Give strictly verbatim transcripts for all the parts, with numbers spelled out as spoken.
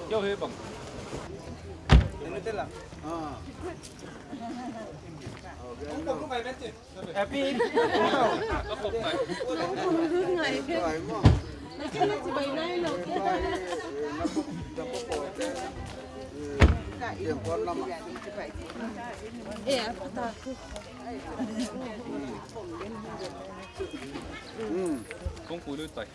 Yo, he bang. Happy. Kong pulu tai.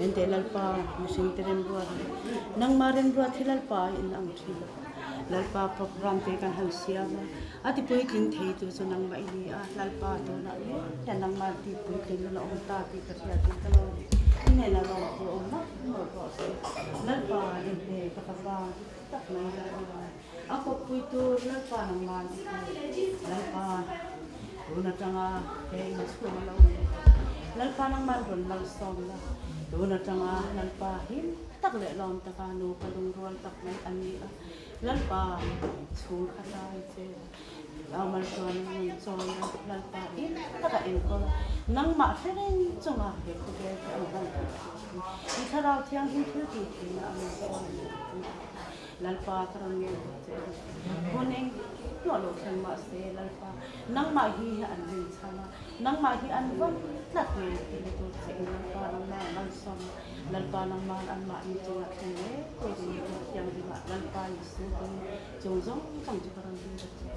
Ente Lalpa, mihingte remruat hi, nangma remruat hi Lalpa in ang thei lo. Lalpa, programte kan hong siam a, a kipuitling theitu cu nangmah i hi a, Lalpa, tu-in ah le nangma kipuitling na om ta ti ka hria khin ka lo. Inn ah lawmthu om mahmah ko si. Lalpa, ente ka Fapa tak mai Lalpa, a khuapuitu Lalpa nangma, Lalpa, tu-in a tang a kei in sung lo, Lalpa nangma run malsawm la. Tu-in a tang a Lalpa, him tak le lawm tak a nu ka lungrual tak mai a ni a, Lalpa, chung khat a i ci a, a malsawm nang caw la, Lalpa, him tak a enkawl, nangmah hre reng cungah he khua bel te a hong hang i Thlarau Thianghlim thilti theihna a malsawm. Lalpa, ka ram ngen tuk cih hun eng tuah loh khen mah se, Lalpa, nangmah hi an ring chan a, nangmah hi an van tlat ngen khin tuk cih, Lalpa, nangmah malsawm, Lalpa, nangmah anmah in cungah thleng le kei ding thiang dingah, Lalpa Jesu tungah cung zong cang cu ka ram ding tuk cih.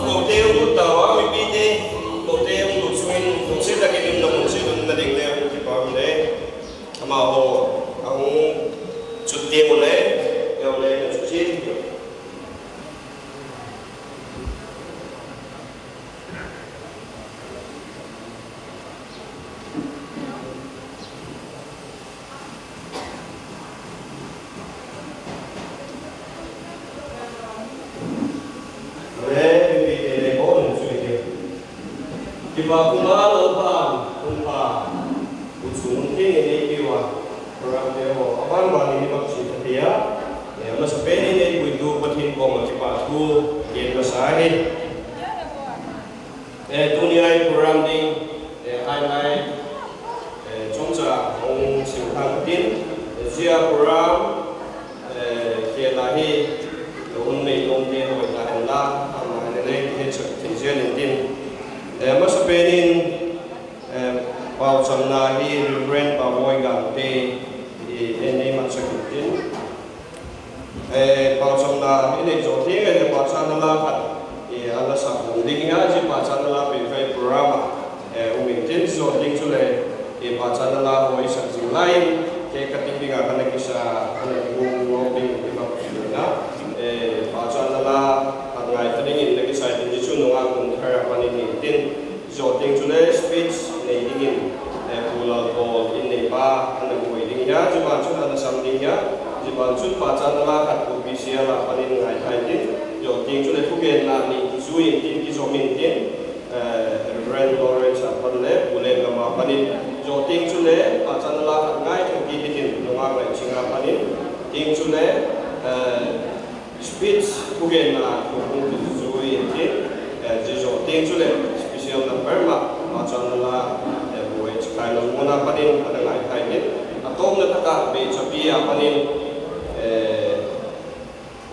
Kote hong lut ta uh a, mipite, kote hong lut sungin lungsim takin na mun sin un na dingte hong kipa uh le. Amau a hong cut ding uh le, eu le na cut cin. Kipa kum a Lalpa hong pha, hong sung hong khin in ei pio a, program te aw a banban in i bang cih ka thei a, a masa pen in ei puitu Pathian kong a kipa thu gen masa hi. Eh, tuni a i program ding, eh, highlight, eh, cungca hong sim kha ka tin, eh, zia program, eh, khel a hi, eh, hun mei lawmte hoi ta hen la, a mai le lei ki het sak thei zia ning tin. Eh, masa pen in, eh, pauchamna hi Reverend Babawi Gangte, i, en nei man sak in tin. Eh, pauchamna i neih zawh ding, eh, pauchamna la khat, eh, a la sak ding hi a, ci pauchamna la pen kha i program Ina, eh, Pacana la khat ngaih kha dingin na kisai ding hi cu nungak nung thar a panin hi tin, zawh ding cu le speech nei dingin, eh, Pu Lal Pawl in nei pa an na buai ding hi a, ziban cun an na sam ding hi a, ziban cun Pacana la khat Pu P C L a panin ngaih kha in tin, zawh ding cu le thugenna nih zui in tin, kizom in tin, eh, Reverend Lawrence a pan le Pu Lem Lam a panin zawh ding cu le Pacana la khat ngaih theng ti hi tin, nungak ngaih cing a panin ding cu le, eh, speech thugenna thawhkung tuzui in tin, eh, zizawh ding cu le special number mah Pacana la, eh, Pu H Khai Lam Muna panin a na ngaih kha in tin, a tawmna takah Beicapi a panin, eh,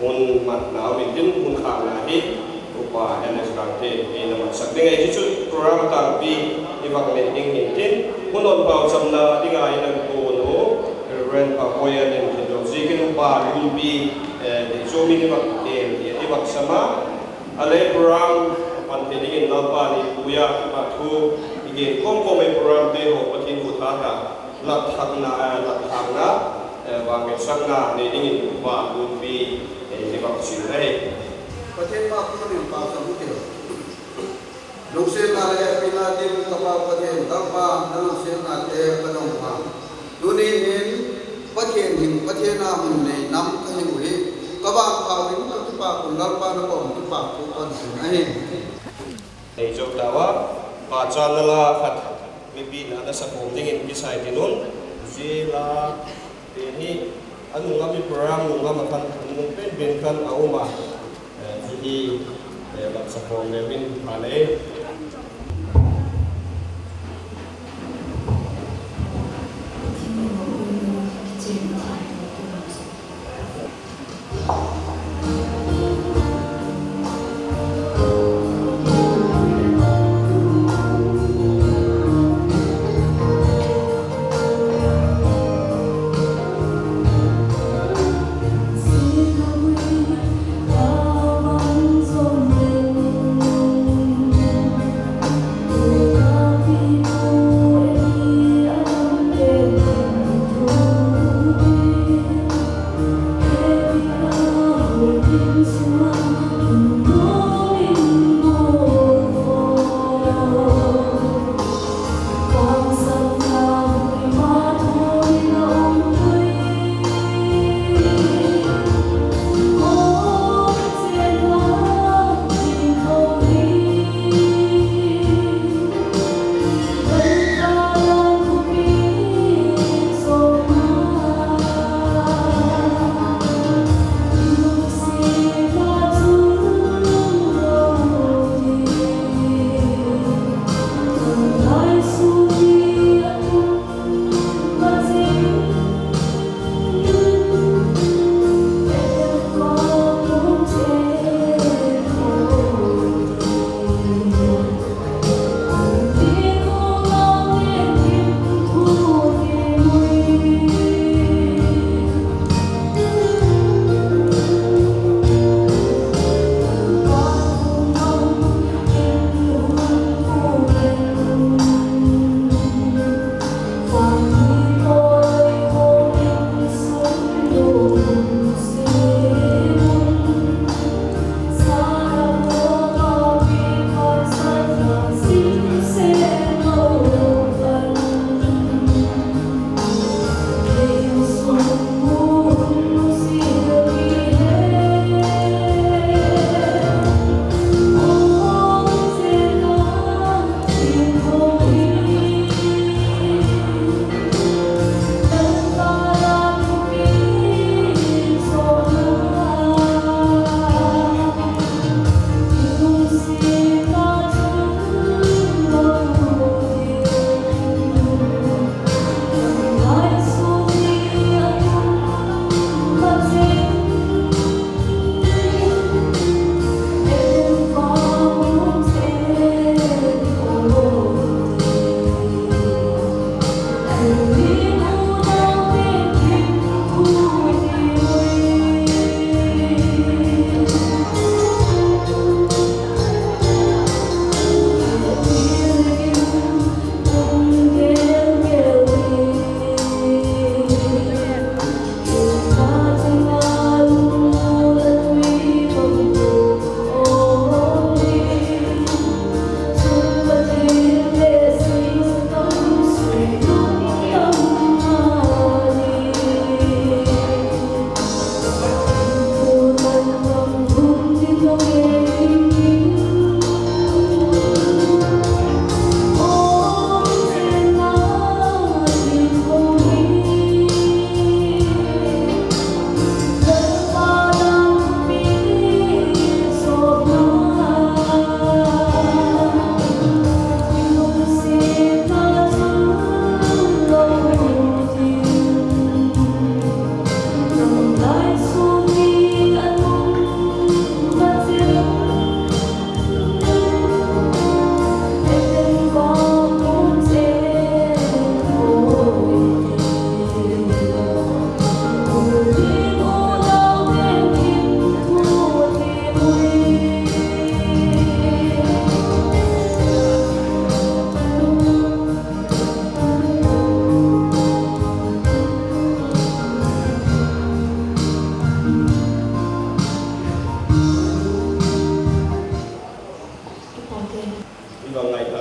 hun matna om in tin, hun khakna hi Upa N S Rangte in a matsak ding a hi. Hi cu program tangpi i vak neih ding hi in tin, hun on pau camna ding a i na kuan uh Reverend Pa Pawi a nen khin lo zikin Upa Lunpi, eh, deih cuam in i vak kem hi a, i vak sam a, a le program a pan thei dingin Lalpa nih pui a kipa thu i gen kawmkawm a, i program te haw Pathian kut hat a, lathakna, eh, lathakna, eh, vangliansakna nei dingin Upa Lunpi, eh, i vak cin a hi. Pathian mah kut in pau sam uh teh. Lungsiatna le hehpihna dim ka Pa Pathian, Lalpa, na lungsiatnate ka dong hang. Tuni-in Pathian hing, Pathian a hun nei nam ka hi uh hi. Ka vang pau in ka kipak un Lalpa na kawm kipak thu ka hon sin ahi. Nei zo ta uh a, Pacana la khat mipi na na sa khawm dingin kisai tin un. Zila pen hi a nunglam i program nunglam a khan a nung penpen khan a um a, eh, zili, eh, lam sa khawm leu in pha le.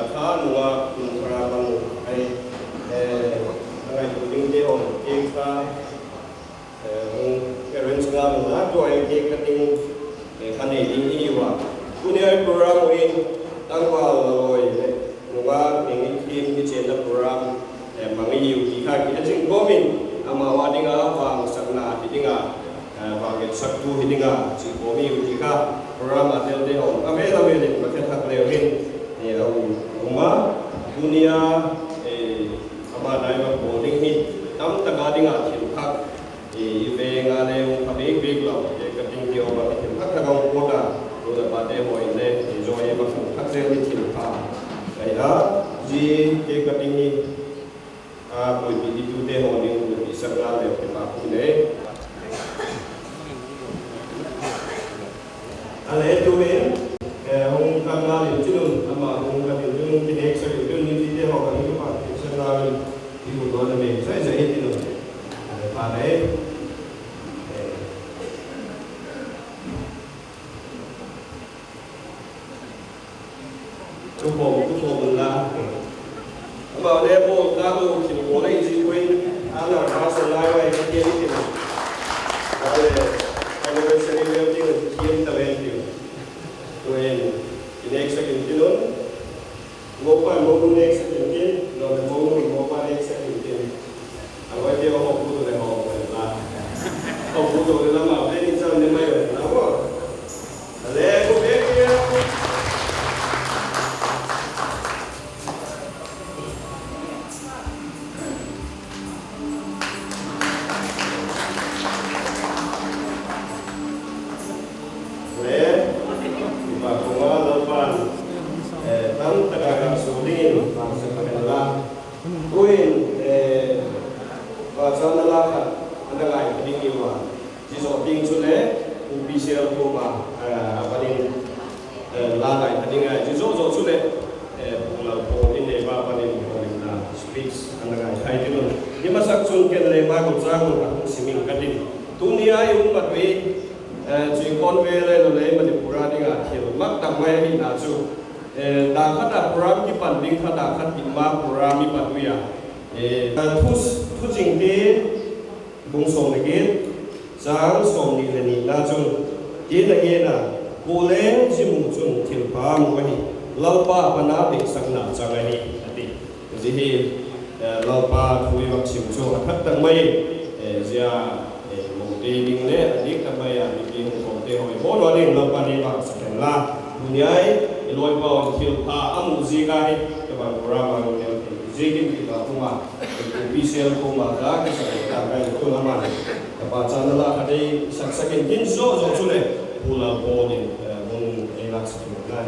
Kha nungah nung kha bang ai, eh, a ngaihtuah dingte hong kik kha, eh, hong arrange ngam ung la, tua ai kik kha ding, eh, kha nei ding hi uh a. Tuni ai program uh in tangval la lawi le nungah ning in kim hi cian na program, eh, mang i hi uh ti kha ki a cing kawmin amau a dinga vangsakna hi dinga, eh, vanget saktu hi dinga cih kawm hi uh ti kha program a telte hong a vel a velin va khe thak leu hin, eh, a um, a um a, tuni a, eh, ama nai va bawl ding hi tamtak a dinga thil thak, eh, i veng a le hong kha bek bek lo, eh, ka ting ti hong va thil thak thak a hong pawt a, nu le pate hawi le, eh, zaw i va thil thak zel hi thil thak. Ai a, zi, eh, ka ting hi. A, buaipih i tute haw ding buaipih sak ngal leh kipak hi nei. A leh tu in, eh, hong kan ngal in cin un, amah hong kan in cin un, kinek sak in cin un, i tute haw kan kipak in sak ngal in, i hun haw na meng zai zai hi cin un. A leh pa nei. Eh. Tukhawm, tukhawm un la. Amau le bawl kha lo, thil bawl ei zi khuin, a lar kha sa lai vai ka tian i tin. A le, anniversary vel tin, thiam ta ven tin. Khuin, i nek sak in tin un. Mopa, mo nu nek sak in tin, lo le mo nu, mopa nek sak in tin. A loi pia hong pu tu le hong pu la. Hong pu tu le la ma, pen in sa ne mai la mo. A le, ku pia pia. Le, i pa kuma lo pan. Eh, tam taka ka su ding, pa sa ka la. Kuin, eh, pa sa na la ka, na ngai ding i wa. Ci zawh ding cu le, Pu Pi Sial Thuma, eh, a panin, eh, la ngai kha ding a, ci zawh zawh cu le, eh, Pu Lal Pawl in nei pa panin, Paul in na speech an la ngai khai ding un. Hi masak cun ken le mai kul cang un a hung siming ka din. Tuni a i um mat uh i, eh, cui kawn ve le lo le Manipur a ding a thil mak tak mai a hihna cu, eh, dah khat a program kipan ding kha dah khat ding ma program i pan uh i a. Eh, thu, thu cing te, Bung sawm le giat, cang sawm nih le nihna cun, tin a ngen a, kul le zimu cun thilpha mu ahi, Lalpa a pana peksakna cang ahi, a ti. Zi hi, eh, Lalpa thu i vak sim cu a that tak mai, eh, zia, eh, mote ding le a dik tak mai a mipi hong kawmte hawi bawl ding Lalpa nih vak sak hen la. Tuni ai, i lawipa un thilpha a mu zik a hi, ka bang kura ma lo neu thei zik in ti ka puma. Pi Sial Thuma ka kisa ka kai tu na man. Ka pa caan na la kha dei saksak in din zawh zawh cu le Pu Lal Pawl in, eh, hong ei laksak in lai.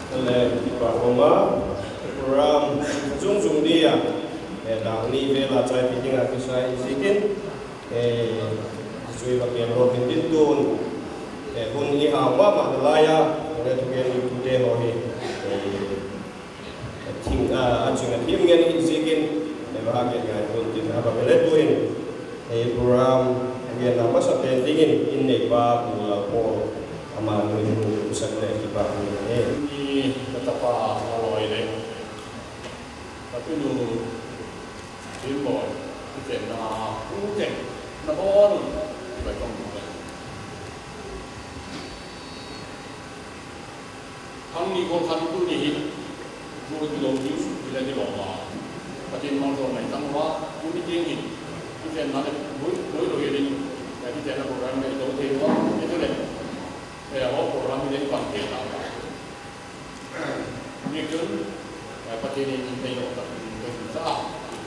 Le kipak om a, program zungzung ni a, eh, dang ni vel a chai pi ding a kisai zikin, eh, zui va kem lo hin din tun, eh, hun i hau mahmah na lai a, le thugen i tute haw hi, eh, thing, ah, a cing a thim ngen hi zikin, eh, va ha ngen ngai tun tin a va ve le tuin, eh, program a genna masa pen dingin in neipa Pu Lau Paul ama nui hun sak le kipak ni e. Ni ka tapa Laloi le ka tunu Limbawi, i tena u teng na bawn un, i bai tong un. Thang ni kol khan tu ni hi, tu ni lo ni, ni la ni lo ma. Patin mang so mai tang wa, tu ni ting hi. I tena le, bui, bui lo ye ni. Ya i tena program le, to te wa, e tu le. E, a program le, pan te ta. Ni tun, eh, Pathian in thei lo tak, in thei sa,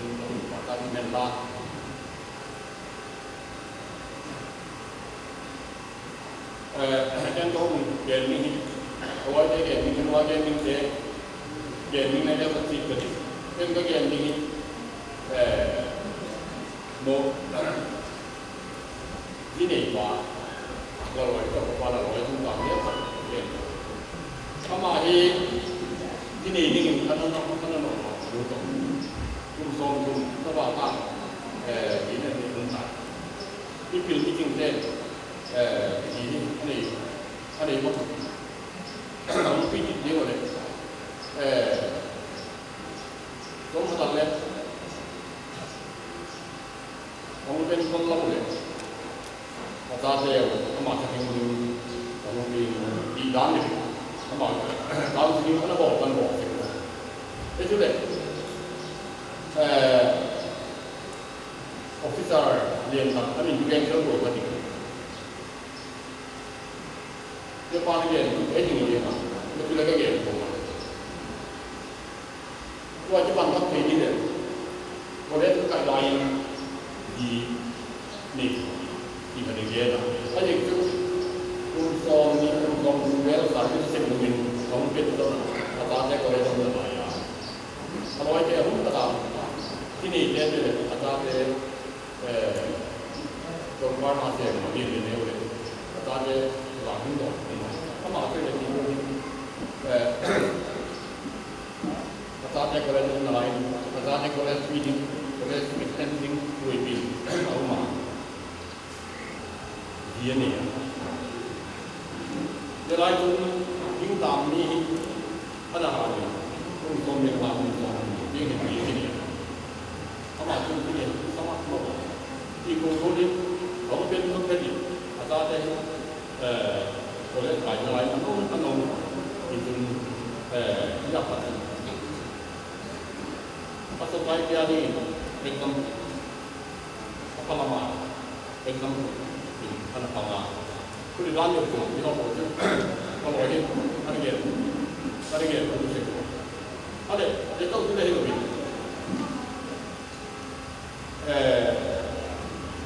in thei lo tak, in thei lo tak. Eh, en ko mun gen ni, ko wa te gen ni, ko wa gen ni te, gen ni na ya ka ti ka ti. En ka gen ni, eh, mo, Hi nei pa, Laloi ka pa Laloi tung tang le pa. Ama hi, hi nei ding in ka na na, ka na na, kum sawm kum, ka ba ka, eh, hi nei ding ta. Hi pil hi ting te, eh, hi hi, hi nei, hi nei ma. Hi pi hi ding le. Eh, sawm ka ta le. Hong pen kol lam le. A tate ama thakin hong pi, pi dan le. Ama counseling ana bawl, kan bawl. E tu le. Eh, officer lian tak, a min tu geng kel bawl ka ding. Tua pa na gen, e ding e ma. Tua tu le ka gen ko ma. Tua ci pan kap thei ni le. College ka kai lai di ni. Di ka ding e na. A ding tu. Kum sawm ni, kum sawm ni vel sa ni sem ni. Ka hong pet tu na. Ka ta te college na ya. A loi te hong ta ta. Ti ni te te le. Ka ta te. Eh, Tonpar ma se ma ni le ne ule. Ka ta te la hung do. Ka ma te le ni. Eh, ka ta te college na lai, ka ta te college feeding, college extending, ui pi. Au ma. Di ne. Te lai tun ding tam ni. Ana hau in, kum sawm le nga, kum sawm le nga, ding hi, ding hi. Ama kum hi, sama lo. I kum lo ding, hong pen, hong pen ding. A ta te, eh, college kai na lai, a nong, a nong. I kum, eh, ya pa. A so kai pia ding, exam. A pa lama. Example, ana panga. Kuli dan yo ko, ino ko, ko lo hi, ana gen, ana gen, ko se ko. Ale, e to tu le hi lo hi. Eh,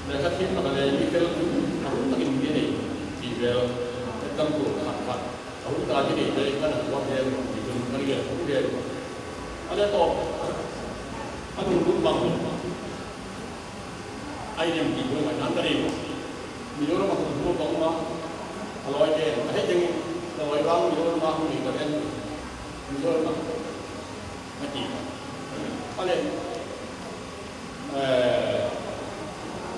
le ka thim na ka le, ni fel tu, a hun takin ni nei, ni vel, example, khat, khat. A hun takin ni nei, kana ko vel, ni tu, kana gen, ko vel. Ale to, a dun dun bang. Ai niam ki bung ai nan ka ri. Mizoram a kum kum tong ma. A loi te, a hei teng, a loi bang Mizoram a kum ni ka ren. Mizoram a. A ki. A le. Eh,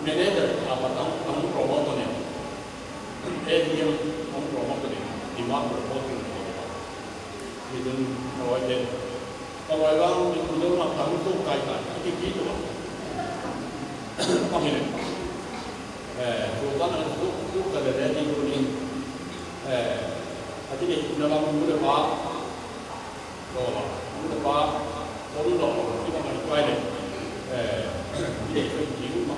manager a pa tang, tang promote ne. A D M hong promote ne. Dima promote ne. Midun a loi te. Ka wai bang, mi kudol mak tang tu kai kai, a ki ki tu. Pang hi le. Eh, tu kan a tu, tu ka le le ni tu ni. Eh, a ti ni na lam mu le pa. Do la, mu le pa. Ko lu do, ki ma kai kai le. Eh, ti ni tu ki ma.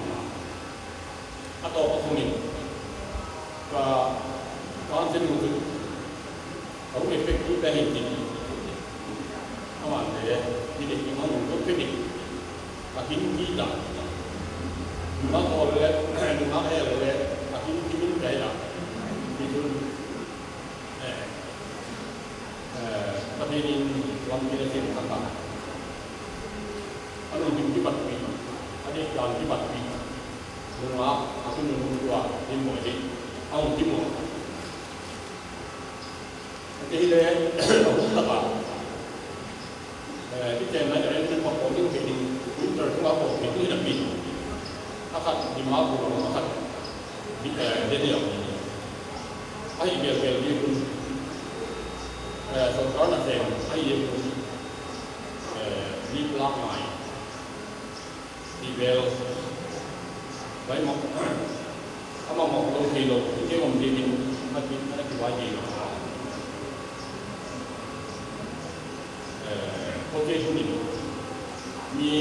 A to pa ku ni. Ka, ka an sen mu tu. Ka hong effect tu pen in ti. Aman le, ti le, i hong hong tu pen in. A kin ki ta. Nungak aw le, nungak aw le, a kin ki min kai la. Ti tun, eh, eh, Pathian in lampi a sem taktak, a lungkim kibatpih, a deihdan kibatpih, nungak a tun nungak tua dinmawi hi. A hong kimuak a kei le a hong taka, eh, kitenna i arrangement pawh ding kei ding, winter tungah pawh kei ding hi napi, a khat Dimapur, a khat Delhi a om hi. Ahi belbel ding un, eh, sorkar nasem ahi ding un, eh, mi plak ngai. Ti bel vai mawk, amah mawk lo thei lo, i kei om ding in a ki, a kivai ding lo. Eh, khuate hun in mi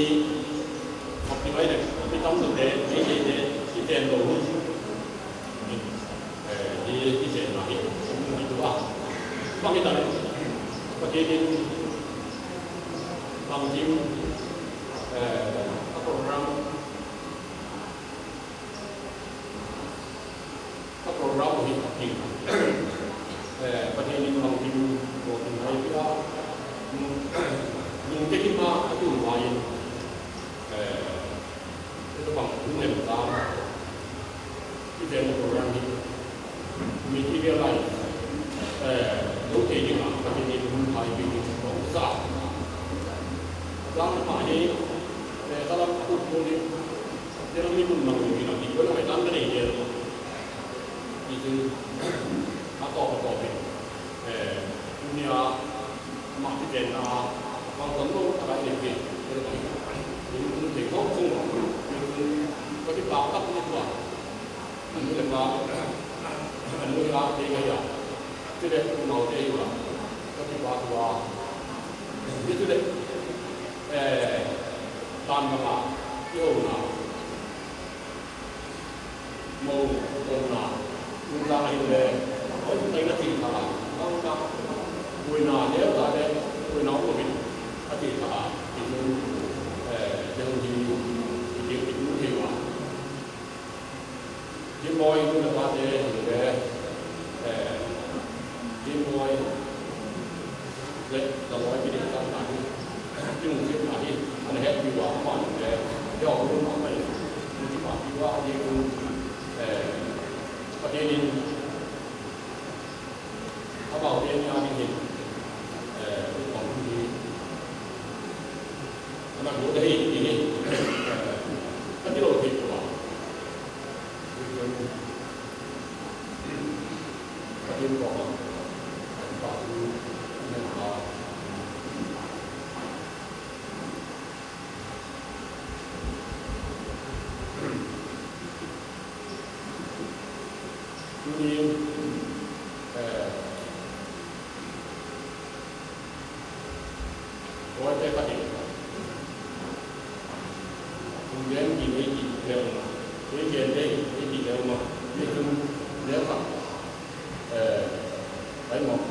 khop ti vai le, mi tam lo te, mi te te, i ten lo hun. Eh, i, i ten lo hi, i tu a. Bang i ta le, Pathian in bang tim, eh, a program a program uh hi a king. Eh, Pathian in bang tim ko tung hai pia. Nung, nung te kim a a tung vai in. Eh, te bang nung lem ta. I ven program hi. Mi ti ve lai. Eh, lo te ding a Pathian in nung hai pi ding ko sa. Lang ma hi. Eh, salam aku ko ni. Te lo mi nung mang ni na ti ko lo mai tang ka nei de. Ti tu a tawp a tawp in, eh, tuni a mah kitenna bang tam lo a kai ding hi. Tua bang in, in, in thei khawk sung lo. In, in, ka kipak tak ni tua. An nu le pa, an nu le pa te ngai a. Ci le u mau te yu a. Ka kipak tua. Ni tu le, eh, tan bang a, i ho na. Mo, mo na, nung tang ahi le, oi, tai na ti ta, nung tang, oi na, le ta le, oi na, oi na, a ti ta, ti nung, eh, te hong di, ti di, ti nung ti wa. Ti mo, i nung le pa te, le, eh, ti mo, le, la mo, ti di, ta, ta, ti, ti nung ti ta, ti, an het ti wa, ma, le, ti hong, ma, ma, ti pa, ti wa, ti nung, eh, Pathian in amaute ni a ding hi, eh, kong hi, a nak lut ahi, hi, eh, ka ti lo thei tua. Pathian kong a, ka ti lo thei tua. Tuni, eh, tua te khat in, kum lian in ei ti leu ma, ei lian te ei ti leu ma, ei kum lian khat, eh, kai mawk.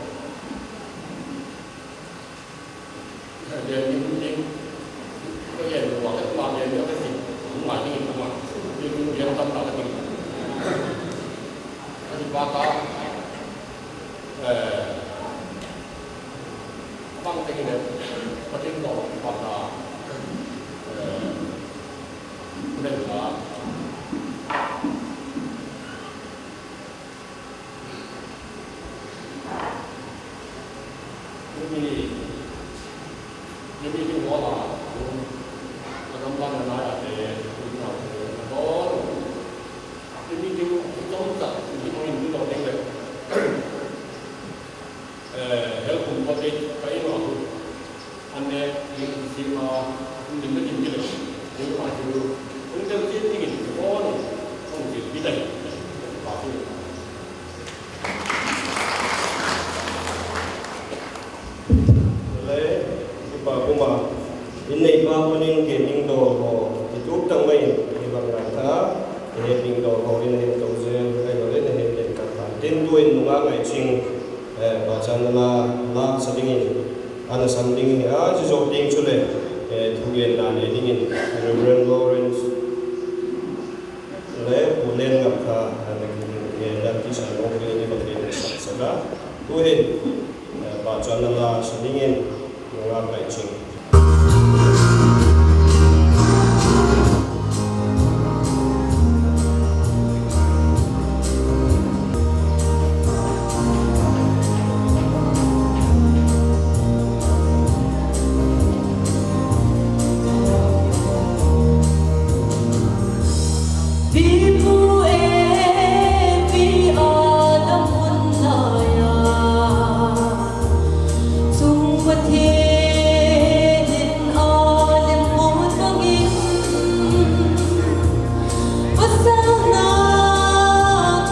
Lian ding, lian ding. Ka lian ding, ka lian ding, ka lian ding, ka lian ding. Ka lian ding, ka lian ding. Ka lian ding, ka, eh, bang te ki le, ka lian ding, ka lian ding, eh, ka lian ding. Tuni, tuni ding hawl a, a gamla na nai a te, tuni na te, na bawl. Tuni ding, i tawm tak, tuni ding, tuni ding, tuni ding, eh, hel kum pawh te, ka inn ah, an ne, inn sim a, inn dim na dim ki le, inn ma ki lu, inn tel cin ding in, bawl, inn sim pi dai, pa ki. Le, i pa kuma, in nei pa kunin ke ding dawl ho, i tuk tang mai, i bang rai ta, i he ding dawl ho, in he to zel, kai lo le, in he den ka ta. Tin tu in nunga ngai ching, eh, pa chan la, la sa ding in, ana san ding in, a, ci zok ding cu le, eh, thugen la ne ding in, Reverend Lawrence, le, u len ngam kha, eh, na kin, eh, dan ti sa lo, ke ni ba ke ni sa sa la. Tu he, eh, pa Chan na la sa dingin nungak ngaih cing. Tung Pathian in a lem mut bangin, pasal na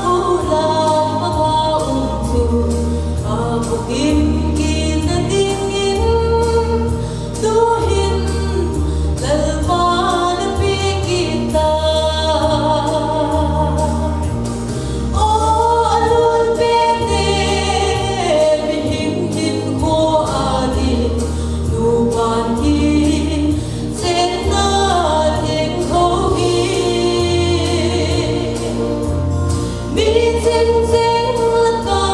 kulam banga um thu a bukim kit nadingin, tu hin Lalpa na pia kit ta. Aw a lul pete, mihing hinkhua ading nupa kicianna thiangtho hi. Mi cingcing laka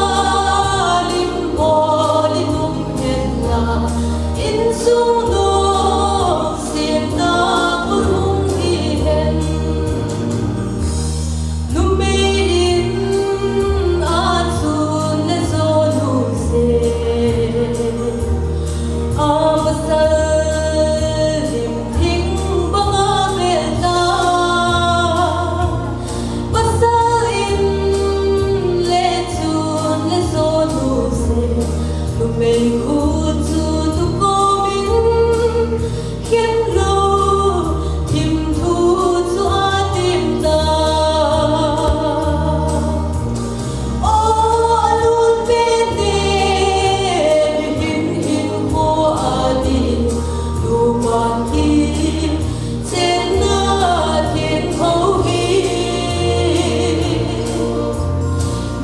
limbawl in um henla, innsung lungsimna kul hung hi hen. Numei in a cun le zaw nu se, a pasal limthing banga bel ta. Pasal in le cun le zaw nu se, numei khut cu tu kawmin khen lo, thim thu cu a tim ta. Aw a lul pete, mihing hinkhua ading nupa kicianna thiangtho hi.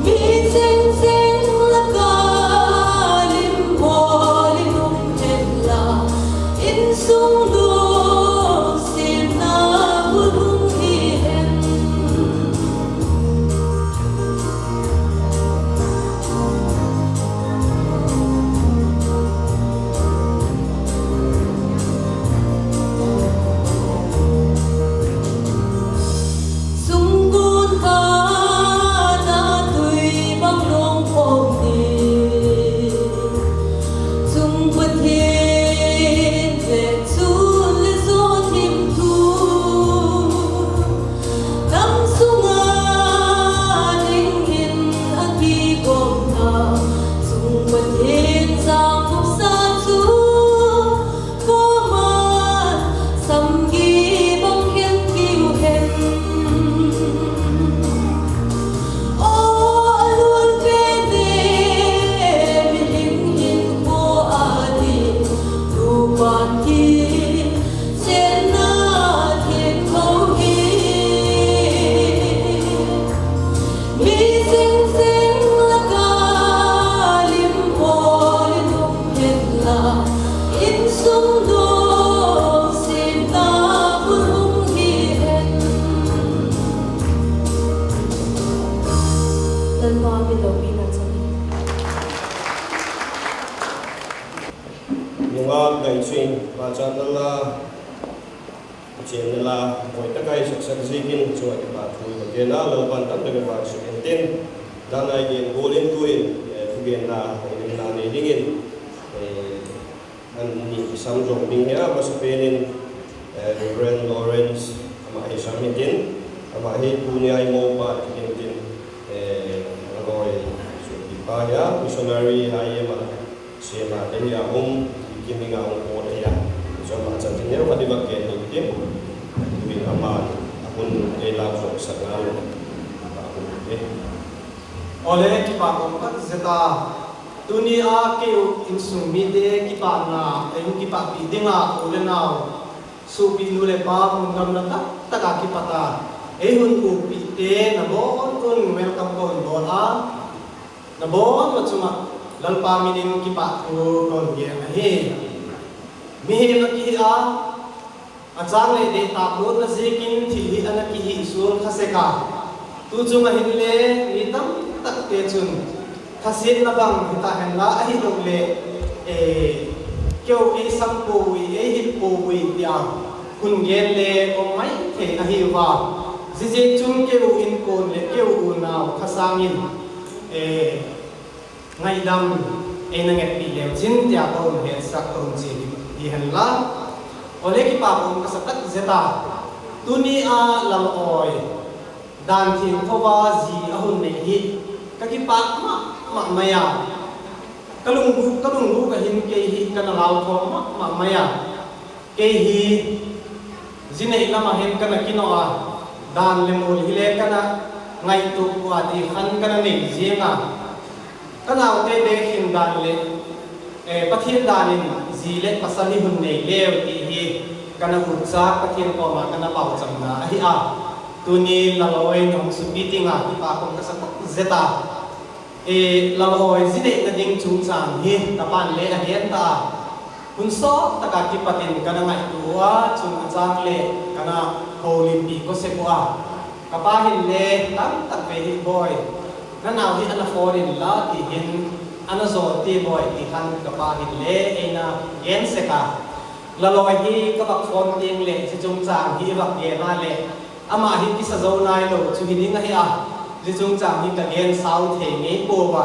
Mi cingcing laka limbawl in um henla, innsung lungsimna kul hung hi hen. Sungkun khat ah tui bang lawng khawm ding, Cung Pathian le cun le zaw thim thu, nam sungah dingin a kigawm hna. Cung Pathian zaang khuksa cu, kua man samgi bang khen ki uh hen. Aw a lul pete, mihing hinkhua ading nupa kicianna thiangtho hi. Mi singsen laka limbawl in um hen la, innsung lungsimna kul hung hi hen. Lalpa min lopina cang hi. Nungak ngaih cing, Pa Caan Dal La, Caan Dal La, hoih taka i saksak zikin cungah kipahthu i va gen a, Lalpa in tamtak in vak suk intin, dan a i gen gual in tu-in, eh, thugenna hong neihna nei dingin, eh, an nih kisam zong ding hi a, masa penin, eh, Reverend Lawrence, amah hi sam hitin, amah hi tuni a i mopa hitin, eh, a lawi suahpipa hi a, missionary hi a, amah siamah te hi a om, i kim ding a hong pawt hi a, so amah can cin neu khat i va gen hi hitin, tu-in amah a hun ei lak zawhsak ngal lo, a hun hi. Awle, kipak kong khat zeta, tuni a kei uh innsung mite kipahna ei hong kipahpih dingah u le nau, suhpih nu le pa, mun gamla taktak a kipat a ei hun ukpihte na bawn un welcome ko hun bawl a, na bawn mah cungah Lalpa minin kipahthu ko hun gen ahi. Mihing a kihi a, a cang le dehtak lutna zikin thil hih a na kihih sual kha sek a, tu cungah hin le mi tamtakte cun Thasiatna bang hi ta henla, ahi lo le, eh, keu ei sam po uh hi, ei hilh po uh hi tia hun gen le om mai thei ahi uh a. Ziziak cun keu innkuan le keu unau kha sangin, eh, ngaihdam ei na ngetpih leu cin tia ka hun hetsak, ka hun ci hi henla. Awle, kipak om ka sa tak zeta. Tuni a Lal Awi dan thiangtho a zi a hun neih hi. Ka kipak mahmah mai a. Ka lungguk, ka lungguk ah hin kei hi ka na lauthawng mahmah mai a. Kei hi zi neih lamah hin ka na kinawh a, dan le mul hi le ka na ngaihtuah uh a, ti khan ka na nei ziang a. Ka naute bek hin dan le, eh, Pathian dan in zi le pasal hi hun nei leu ti hi ka na utsak, Pathian kawmah ka na paucamna ahi a. Tuni Lal Awi na hong supi ding a kipak om ka sa tak zeta. Eh, Lal Awi zi neih nading cungcang hi ka pan le a gen ta a. Hun sawt taka kipatin ka na ngaihtuah uh a, cun a cang le ka na holimpi ko sek uh a. Ka pa hin le tamtak ve hi, Bawi, na nau hi a na phone in la, ti hin a na zawl ti, Bawi, ti khan ka pa hin le ei na gen sek a. Lal Awi hi ka vak phone tiang le zi cungcang hi i vak gen a le amah hi kisa zo nai lo cu hi ding ahi a, zi cungcang hi ka gen sau thei ngei paw a.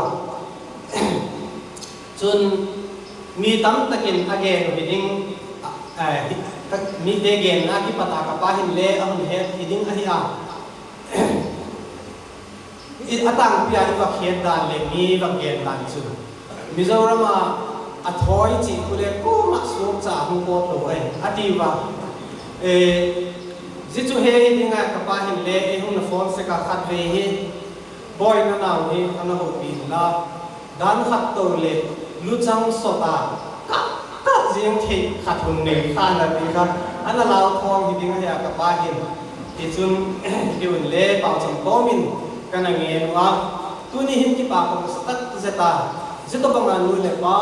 Cun mi tamtakin a gen uh hi ding, eh, hi, ka, mite genna kipat a ka pa hin le a hun het hi ding ahi a. I, a tangpi a i vak khiat dan le mi vak gen dan cu Mizoram ah a thawi cih khu le kuamah suak ca hong pawt lo ai a ti va. Eh, zi cu he hi ding a ka pa hin le ei hong na phone sek a khat ve hi. Bawi, na nau hi a na hopih in la, dan khat to le lucang sawt a kah, kah ziang theih khat hun nei kha na ti kha a na lauthawng hi ding ahi a ka pa hin. Ti cun hi un le paucam kawmin ka na ngen uh a, tuni hin kipak om ka sa tak zeta. Zi tawh bang a nu le pa,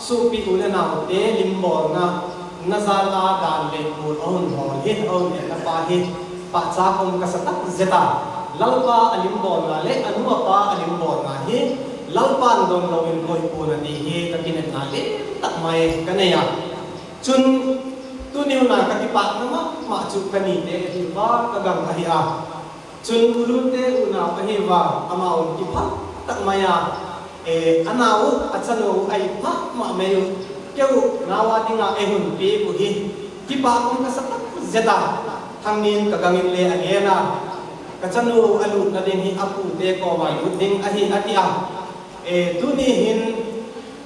suhpi u le naute limbawlna na zal a dan le mul a hun hawl hi, a hun etna pa hi pahcak om ka sa tak zeta. Lalpa a limbawlna le a nu a pa a limbawlna hi Lalpa an don loin koih pun a ti hi ka kinepna limtak mai ka nei a. Cun tuni hun a ka kipakna mahmah cu ka nite ahi va ka gang ahi a. Cun u lute unau ahi va amau in kiphat tak mai a, eh, a nau uh, a canu uh a ih mahmah mai uh. Keu uh nau a dingah ei hun pek uh hi. Kipak om ka sa tak zeta. Thangnin ka gangin le a gen a, ka canu uh a lut nading hi a pute kawmai lut ding ahi a ti a. Eh, tuni hin,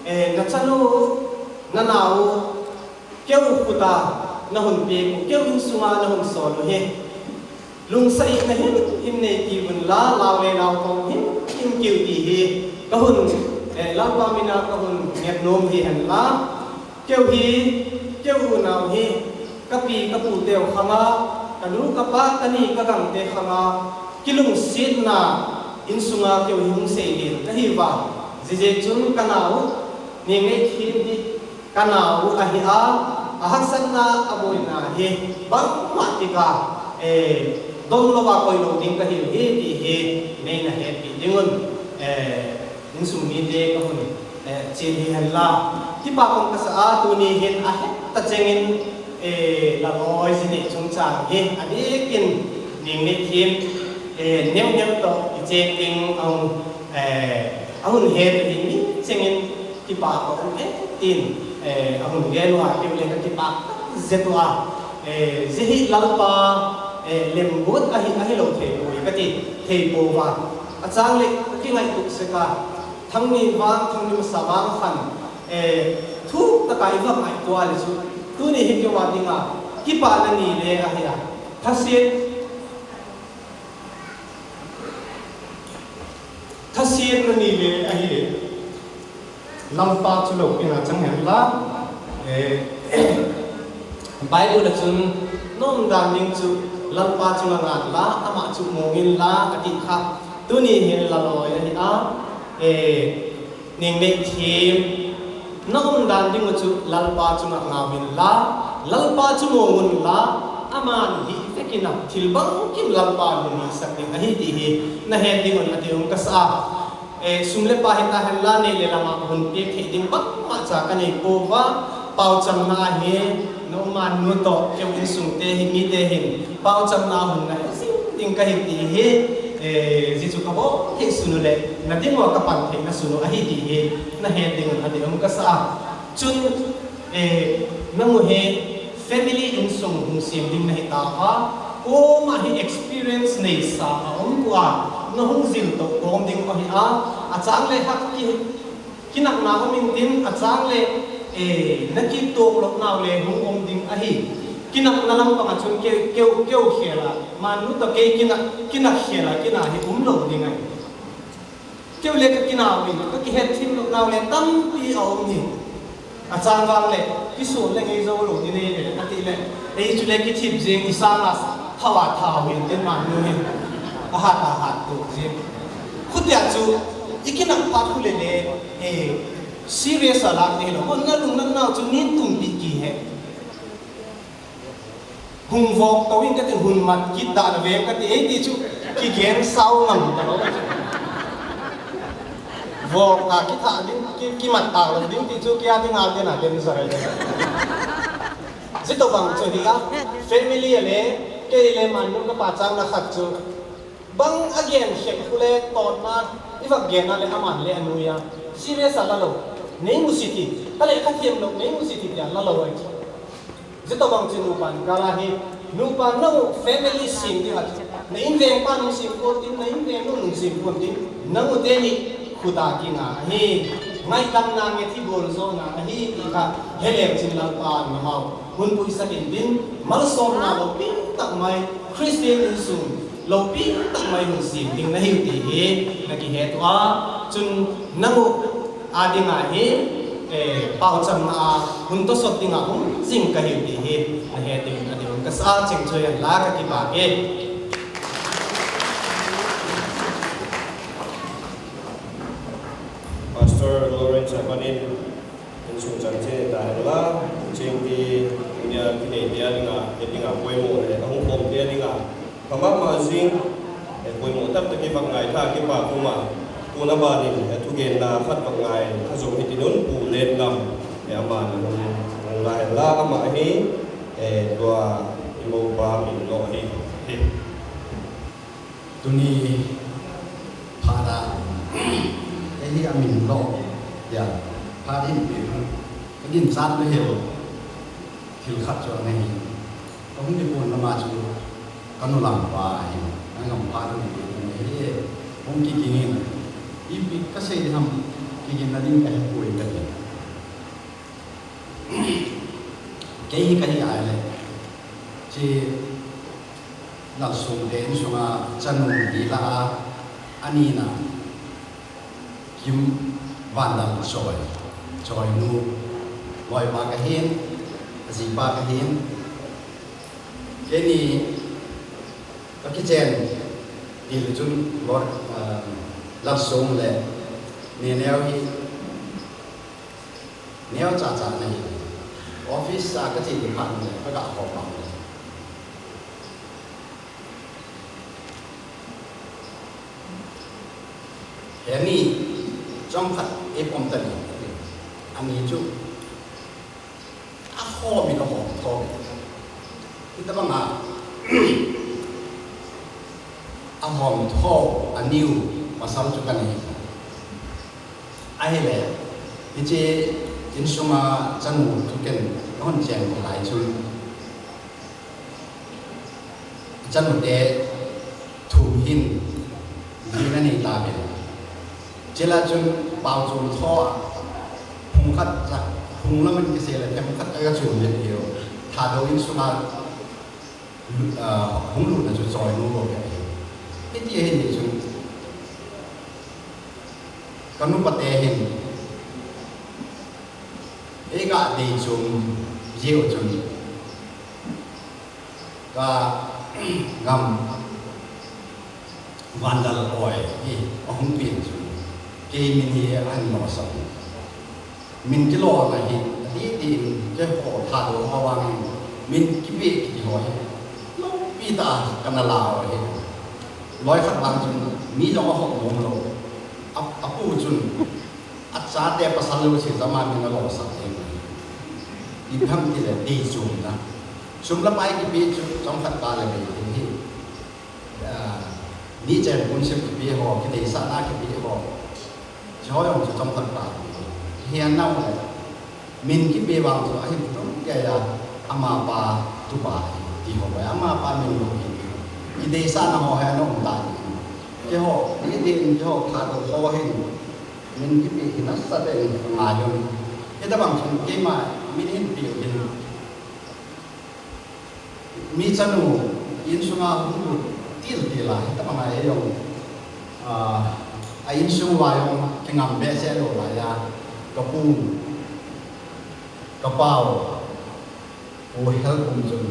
eh, na canu uh, na nau uh, keu uh khuta na hun pek uh, keu inn sunga na hun sawl uh hi. Lungsaihna himhim nei ti un la, lau le lau kong himhim kiu ti hi. Ka hun, eh, Lalpa mina ka hun nget nuam hi hen la. Keu hi, keu unau hi, ka pi ka pute uh khanga, ka nu ka pa, ka ni ka gangte khanga kilungsiatna inn sunga keu hi hong sei lian ka hi va. Ziziak cun ka nau uh, Ning Neih Thim hi ka nau uh ahi a, a haksatna a buaina hi bangmah tikah, eh, don lo a koi lo ding ka hi uh hi ti hi nei na hehpih ding un, eh, inn sung mite ka hun, eh, cil hi hen la. Kipak kong ka sa a, tuni hin a hetta cengin, eh, Lal Awi zi neih cungcang hi a dikin Ning Neih Thim, eh, neuhneuh tawh i ceng ding a hun, eh, a hun het uh hi mi cengin kipak a um e tin, eh, a hun gen uh a, keu le ka kipak zet uh a, eh, zi hi Lalpa, eh, lemguat ahi, ahi lo thei pui ka ti, thei po va. A cang le ka kingaihtuk sek a, thangni vang, thangni masa vang khan, eh, thuk taka i va ngaihtuah le cu, tuni hi keu a dinga kipakna ni le ahi a, thasiat, thasiatna ni le ahi. Lalpa cu lo pina cang hen la, eh, Bible ah cun na om dan ding cu Lalpa cungah ngan la, amah cu mung in la a ti kha. Tuni hin Lal Awi ahi a, eh, Ning Neih Thim, na om dan ding uh cu Lalpa cungah ngau in la, Lalpa cu mung un la, a man hi vekin a thil bangkim Lalpa in hong sak ding ahi ti hi na het ding un a ti um ka sa. Eh, sum le pai hi ta henla, nei le lamah hun piak theih ding bangmah ca ka nei pua. Pauchamna ah hi, na u Mannu tawh keu inn sungte hi, mite hin pauchamna hun na he zing ding ka hi ti hi. Eh, zi cu ka bawl theih sun uh le na ding uh a ka pan theih na sun uh ahi ti hi. Na he ding un a ding um ka sa a. Cun, eh, na mu hi family inn sung hung sim ding na hi ta a, kuamah hi experience nei sa a um uh a, na hung zil to kawm ding uh ahi a, a cang le hak ki, kinakna um intin a cang le, eh, na kituak loh nau le hung um ding ahi. Kinakna lampang ah cun keu, keu, keu khel a, Mannu tawh kei kinak, kinak khel a, kina hi um lo ding ahi. Keu le ka kinau in ka kihet thim loh nau le tampi a um hi. A cangvang le kisual le ngei zo lo ni nei ve ka ti le, ei cu le kithip zing i sang a thau a thau hi tin Mannu hi. A hat a hat tu zing. Khutia cu i kinak phat khu le le, eh, serious a lak ni lo. Hon na lung na nau cu ni tum pi ki he. Hung vawk to in ka ti, hun mat kit dah na veng ka ti, ei ti cu kigen sau ngam ta lo. Vawk a kithah ding, ki, kimat tak lo ding ti cu kia ding a ding a den sa rei. Zi to bang cu hi a, family a le, kei le Mannu ka pa cang na khat cu. Bang a gen khiat khu le tawtna i vak genna le a man le a nui a serious a la lo. Nei mu si ti, ka le ka thiam lo, nei mu si ti tiah la lo ai. Zi to bang ci nupa in ka la hi, nupa no family sim ti hat. Na in veng pa nung sim ko tin, na in veng nung sim ko tin, na mu te ni khuta ki nga hi. Ngai tam na nge thi bol zo na hi ti ka he lem cin lang pa na mau. Hun pui sa in din, mal som na lo pin tak mai, Christian in sung. Lopi tak mai hun sim ding na hi uh ti hi na kihet uh a, cun nang uh a ding ah hi, eh, paucamna a hun tawsawt ding ah hong zing ka hi uh ti hi na het ding a ding ka sa ceng cuai an la ka kipak hi. Pastor Lawrence a panin, in sung cang cin ta hen la, cing ti, nia kinei tia dinga, e dinga poimawh le, a hong khawm tia dinga, khamah mah zing, e poimawh taktak i vak ngai ta kipa kuma, tuna banin, e thugenna khat vak ngai, kha zong hitin un pu len ngam, e ama na hong, hong la hen la, amah hi, e tua, i mopa min lawh hi, hi. Tuni phat ah, kei hi a min lawh, ya, phat in pil, ka gin chat na hi lo, thil khat cu a ngei hi. Ka hung dipun lama cu, ka nulam pa ahi, a ngam phat in pil, ka ngei hi, hong kiging in, i pi ka sei ding ham, kigin na ding ka he pui ka ti. Kei hi ka hi ai le, ci Lalsungte inn sunga canu hi la a, a nina Kim Van Dal Cawi, Cawi nu, lawipa ka hin, a zipa ka hin. Kei ni ka kicen dil cun Lal, ah, Lalsung le Neneu hi. Neu caca na hi. Office a ka cih ding khan le ka gah khawm bang le. He ni cawng khat ei pom ta ni. A ni cu a khawm in a hawm thaw. Hita bang a a hawm thaw a niu pasal cu ka nei. Ahile, hici inn sunga canu cu ken ka hun cian lai cun, canute thum hin zi na nei ta pen. Cila cun pau cun thaw ah phung khat cak, phung lamin kisei le them khat a ka cun le pio. Thado inn sunga lu-, ah, hung luhna cu cawi nu ko ka hi. Hiti a hin ni cun ka nupate hin ei ka dei cun zio cun ka gam Van Dal Awi hi a hung pin cun kei min hi an nawhsak. Min kilawm a hi a dih dih in kei haw tha do haw vang in min kipi kiti haw hi. Lopi ta ka na lau hi. Lawi khat vang cun mi zong a hawh nuam lo. A, a pu cun a chate pasal lo si zama min a lawhsak ding. I bang ti le dei sum na. Sum le pai kipi cu cawng khat pa le bei ding hi. Ah, ni cen kun sim kipi haw, kideisahna kipi haw. Ci haw yong cu cawng khat pa. Hian nau le. Min kipi vang cu a hi tum kei a, ama pa tupa hi ti haw bai, ama pa min lo hi. I deisahna haw he na um ta hi. Kei haw, ni din kei haw kha do haw hin. Min kipi hi na sa te in ngai yong. Kei ta bang cun keima min hin pi hin. Mi canu inn sungah hong lut tiltil a, hita bangah ei zong, ah, a inn sung vai zong kingam behseh lo lai a, ka pu, ka pau, Pu Hel Kum cun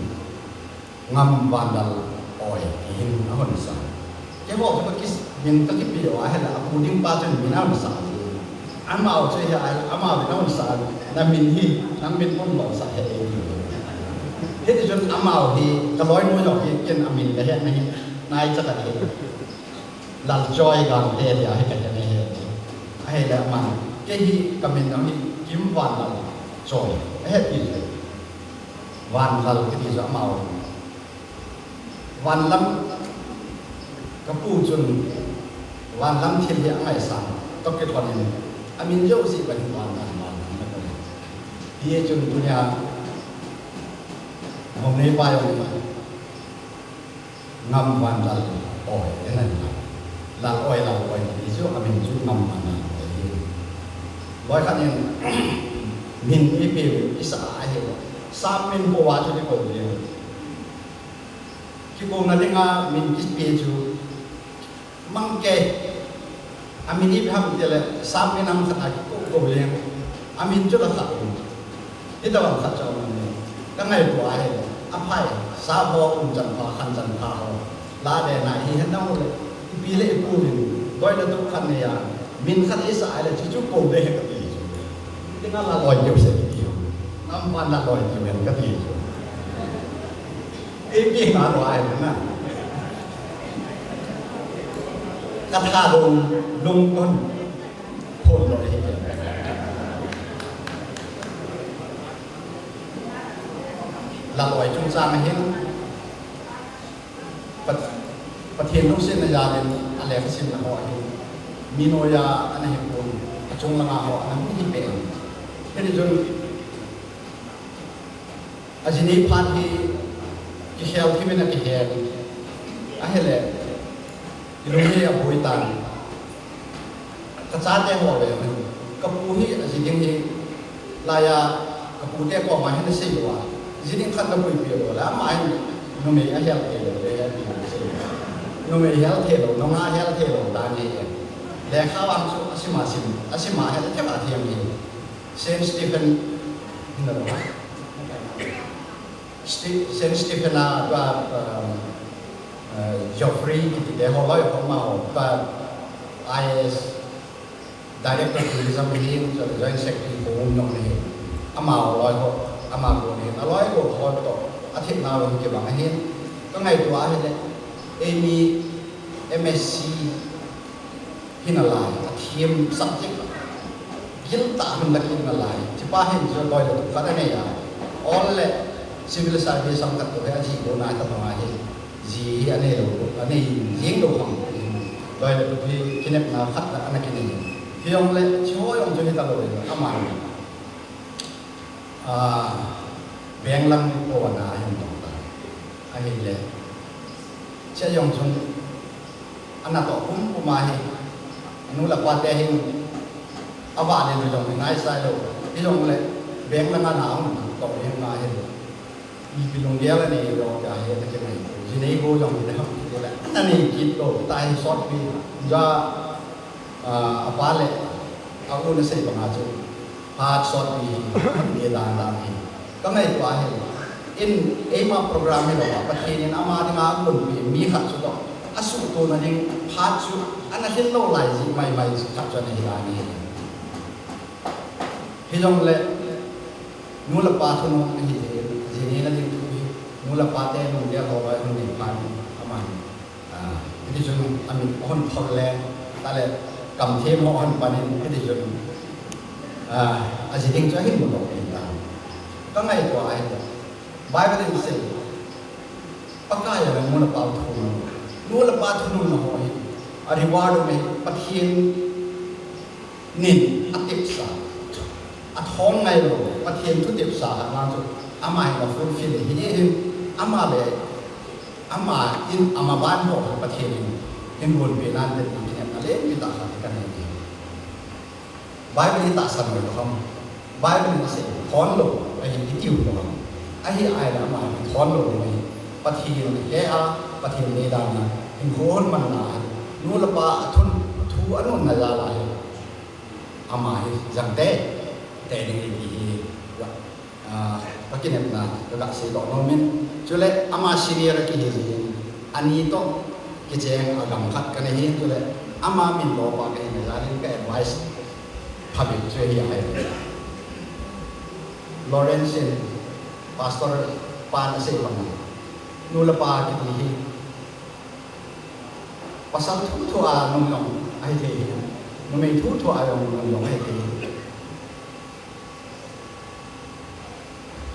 ngam vandal awi tiin a honsa. Kei haw ka kis, min ka kipi aw a hela, a pu ding pa cun min a honsa. Amau cu hi a, amau in a honsa, na min hi, nang min pun lawng sa he ei ti. Hiti cun amau hi, ka lawinu zong hi, ken a min ka he na hi, nai ca ka hi. Lal Joy Gangte tia hi ka he na hi. A he le amah, kei hi ka min a hi, Kim Van Lal Joy. A he ti cu. Van Lal kiti cu amau. Vanlam ka pu cun vanlam thil hi a ngaihsang tawh kithonin a min zo si pahin vanlam vanlam ka ko. Hi cun tunia hong nei pai ong ngam van lal oi e nan la. Lal oi lal oi ti cu a min cu ngam van lal oi hi. Loi khat in min i pe i sa a hi. Sam min ko wa cu ti ko ding. Kiko na ding a min kis pi cu mang kei. A min i ham ti le sam min ham khat a kiko ko liang. A min cu la khat um. I ta bang khat cu a man ni. Ka ngai tua he. A phai sa ho um can pha khan can pha ho. La de na hi hen na ho le. I pi le i pu min. Doi na tu khan ne ya. Min khat i sa le cu cu ko de he ka ti cu. Ti nga la loi keu se ki ti ho. Ngam pan la loi keu hen ka ti cu. Ei pi nga lua ai na. Ka tha dong lung kon phun loi hi. La loi cung sang hin. Pat-, Pathian lungsiatna zalin a lek a simna haw hi. Mino ya an he kun a cung langa haw an mi hi pen. Hei ni cun a zi nei phan hi kikhel thimin a kihen. A he le i lung hi a buai tan. Ka chate haw ve ka pu hi a zi ding hi lai a ka pute kawmah hin a sei uh a zi ding khat na buaipi uh le amah hin numei a hial thei lo le a pi a sei uh. Numei hial thei lo, nungak hial thei lo dan hi. Lekha vang cu a sima sim, a sima hial a thiam a thiam hi. Saint Stephen hi na lo. Sti-, Saint Stephen a tua, um, uh, Geoffrey kiti te haw loi haw ma haw tua I A S Director Tourism hi, tua Joint Secretary haw um nong hi. Ama haw loi haw, ama haw hi. A loi haw haw to, a thit na lo hi kibang hi. Ka ngai tua hi le, Amy M S C hi na lai, a thiam subject gil ta hun la kik na lai. Cipa hin cu doi le tu khat a nei a. All le civil service sam khat tu he a ji ko na ta ma hi. Ji hi a nei lo, a nei jing lo ham. Doi le tu hi kinep na khat la ana kinei. Hi ong le ci ho ong cu hi ta lo le ama. Ah, benglam ko na hin dong ta. A hi le. Cia yong cun a na tawh pum pum a hi. A nu le pa te hin a va le lu yong nai sai lo. Hi yong le benglam a na ang tawh yong na hi. Mi pi lung gel a nei lo ka hi ta ke mai. Ji nei go yong le ham ki le. A na nei ki to ta hi sot pi. Ja a, a pa le a u na sei banga cu phat sawtpi hi, ni dan dan hi. Ka ngaihtuah hi. In eima program hi lo ah Pathian in ama dinga a gunpi mi khat cu tawh a suhtu nading phat cu a na hlin lo lai zih maimai khat cu a na hi lai ni hi. Hi zong le nu le pa thunung a hi hi, zih ni nading thu hi, nu le pa te nung dia lo lai hun ni phan amah hi. Ah, hiti cun a mit a hun thol le, ta le, Kam thiem hawh han panin hiti cun, ah, a zi ding cu a hin mu lo ding ta. Ka ngaihtuah ahi. Bible in sei, Pakai a nu le pa thunun, nu le pa thunun na hawh hi. A reward um hi. Pathian nin a tipsa, a thawn ngai lo, Pathian thu tipsa khat nang cu amah in a fulfill hi. Hi hin amah le amah in a maban hawh hi. Pathian in hin buanpih nan te ti khin a len mi ta khat ka nei hi. Bible i tahsan lo kha. Bible in a sei thawn lo ahi i tiu lo kha. Ahi ai la amah i thawn lo ding ahi. Pathian he a, Pathian le dan a, in khuahun man la ahi. Nu le pa a thun thu a nunna la la ahi. Amah hi zangte te ding i ti hi. Ah, ka kinepna ka gah sei tawh nuam in. Cule ama senior a kihi hi in, a ni tawh kiceng a gam khat ka nei hi in, cule ama min lawpa ka hi na zan in ka advice phabik cu hi a hai. Lawrence in pastor pa na sei bang nu le pa kiti hi. Pasal thuthu a nung zong a hi thei hi. Numei thuthu a zong nung zong a hi thei hi.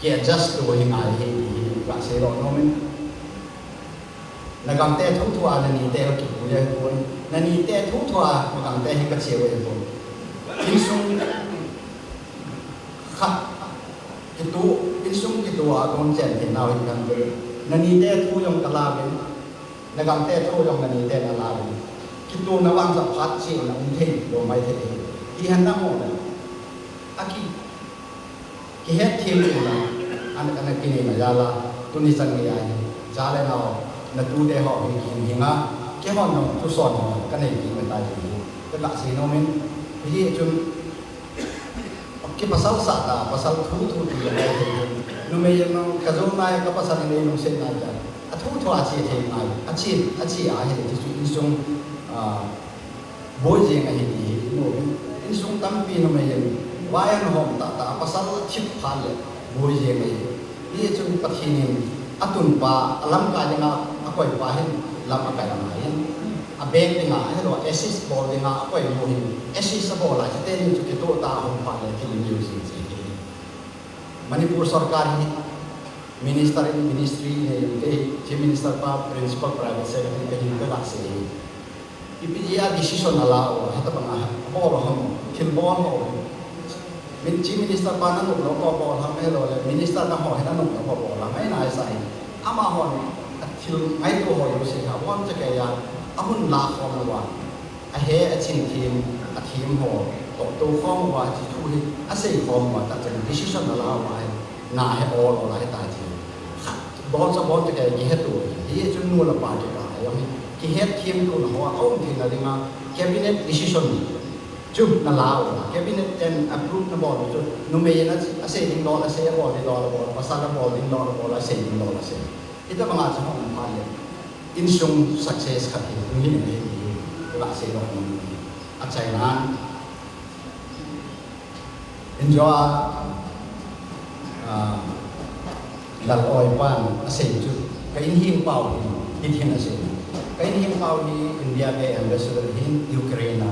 Ki-adjust lo hi ngai hi ti hi ka sei lo nuam in. Na gamte thuthu a na nite ho kipui a hi kun. Na nite thuthu a na gamte hi ka cia a hi kun. Innsung khat kitu, innsung kitu a kun cian theihna uh hi kan. Na nite thu zong ka la in. Na gamte thu zong na nite na la in. Kitu na vang zah phat cih na um thei lo mai thei hi. Hi han na hawh na. A ki, kihet thim tu na. An, an a kinei na ya la. Tuni chan ngi ai. Za le nau. Na tute hawh hi ki hing a. Kei hawh nong tu sawn hawh. Ka nei ki ma tai hi. Ka gah si no min. Hi cun Ki pasal sah ta, pasal thu thu ti lo. Numei in ka zong nai ka pasal in ei lungset nai ta. A thu thu a ci thei nai. A ci, a ci a hi ti cu innsung, ah, buai zing a hi ti hi. Innsung tampi numei in vai an hawm ta ta, a pasal a thip phan le buai zing a hi. Hi cun Pathian in a tunpa, a lamkai dingah a koipa hin lam a kai a ngai in, a bek dingah, a hi lo, assist bawl dingah a koimu hin assist a bawl a, cite nih cu kituahta a hong pha le thil in music ci hi. Manipur sorkar hi minister in ministry nei in kei hi, Chief Minister pa principal private secretary ka hin ka gah si hi. Ipi a decision a la uh, heta bang a bawl uh ham, thil bawl uh. Min Chief Minister pa na nup lo bawl bawl ham, he lo le Minister na haw he na nup lo bawl bawl ham, ai nai sai. Ama haw a thil ngai tu haw yo se ha, wan cha ke ya, a hun la khawm lo wa. A he a chin thim, a thim haw, to to khawm lo wa, chi thu hi, a sei khawm lo wa, ta chan decision a la wa. Na he awl awl a he ta ci. Khat bawl sa bawl te kei ki he tu. Hi cun nu le pa ki ka ai ong hi. Ki het thiam tu na haw a um thei na ding a cabinet decision. Cu na la awl a cabinet ten approve na bawl cu numei in a sei ding lawl a sei, a bawl ding lawl a bawl, pasal a bawl ding lawl a bawl, a sei ding lawl a sei. Hi ta bang a cu hong um phan le. Innsung success khat hi. Tung hi na hi hi. Ka sei lo hong hi. A chai nan. Inzua, ah, Lal Awi pan a sei cu, ka innhing pau hi, hi thin a sei. Ka innhing pau hi India te ambassador hi Ukraine a,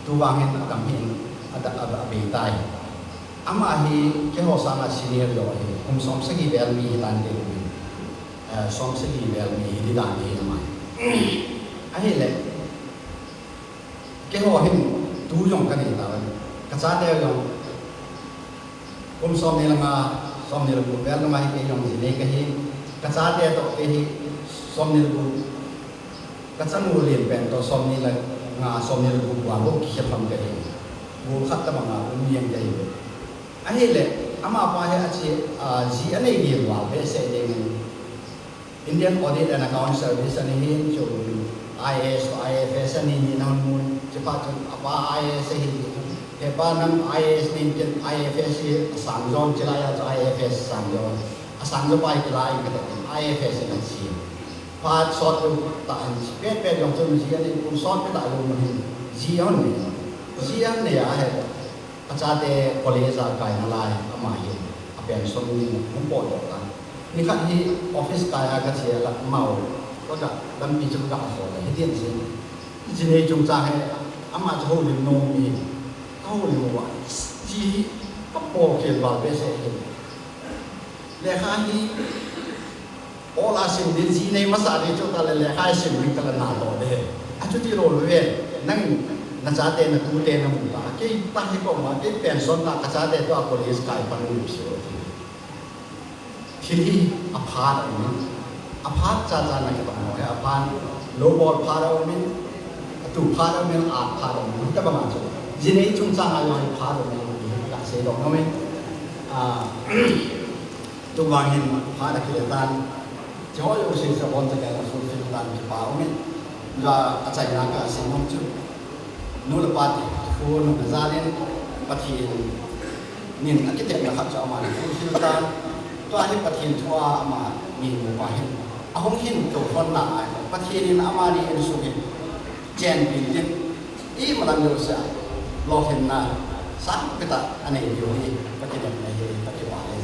tu vang hin a kam hin a, a, a, a bei tai. Amah hi kei haw sangah senior zaw hi, kum sawm sagih vel mi hi dan te hi, eh, sawm sagih vel mi hi dan hi amah hi. Ahileh, Kei haw hin tu zong ka nei ta. Ka cate zong kum sawm ni le nga, sawm ni le guk vel zong ahi kei zong zi nei ka hi. Ka cate tawh kei hi sawm ni le guk. Ka canu lian pen tawh sawm ni le nga, sawm ni le guk val bawk kikhiat hlam ka hi. Gul khat ta bang a um liang ka hi. Ahileh amah pa he a ci, a, zi a nei lian val behseh dingin Indian Audit and Account Service a nih hin cun I A S, I F S a nih nih na hun mun. Cipah cun a pa I A S a hi ti cun, he pa nang I A S nih ken I F S hi a sang zawn ci lai ah cu I F S a sang zawn. A sang zawn pa hi ti lai in ka tek in I F S in a si. Pa sawt tu ta an si. Pet pet zong cun zi a nei kun sawt pet a zong mun hin zi a hun nei. Zi a hun nei a he. A cate college ah kai na lai amah hi a pension ding hong pawh dawh ta. Nikhat hi office kai a ka chia lak mau, ka ka lampi cu ka ka haw le hitian si. Zinei cung cang he Amah cu holim nuam mi, ka holim uh ah, ci hi, ka pawlkhial val behseh hi. Lekha hi, awl a sim ding, zi nei masa ding, cu ta le lekha i sim ding ta le na tawh de. A cuti lo ve, nang na cate na tute na mu ta, kei ta hi ko ma, kei pension ta, ka cate tawh a college kai pan mu si lo ti. Thil hi a phat a um in, a phat caca na kibang lo he, a phat lo bawl phat a um in, a tu phat a um in, a at phat a um in, hi ta bang a cu. Zi nei cung cang a yawng hi phat a um in, ka sei lo ngam in. Ah, tu bang hin phat a kile tan. Ci haw yo si sa bon ta ka la sul fil tan ki pa um in. Za a chai na ka sei ngam cu. Nu le pa te, thu nung na zalin Pathian min a kitepna khat cu amah na fulfill ta. Tua hi Pathian thu a amah min mu pa hin a hong hin to hon na ai. Pathian in amah ni in sung hin cen pin din i malam yo sia lawhhinna sang pita a nei yo hi Pathian in a hi Pathian pa hi.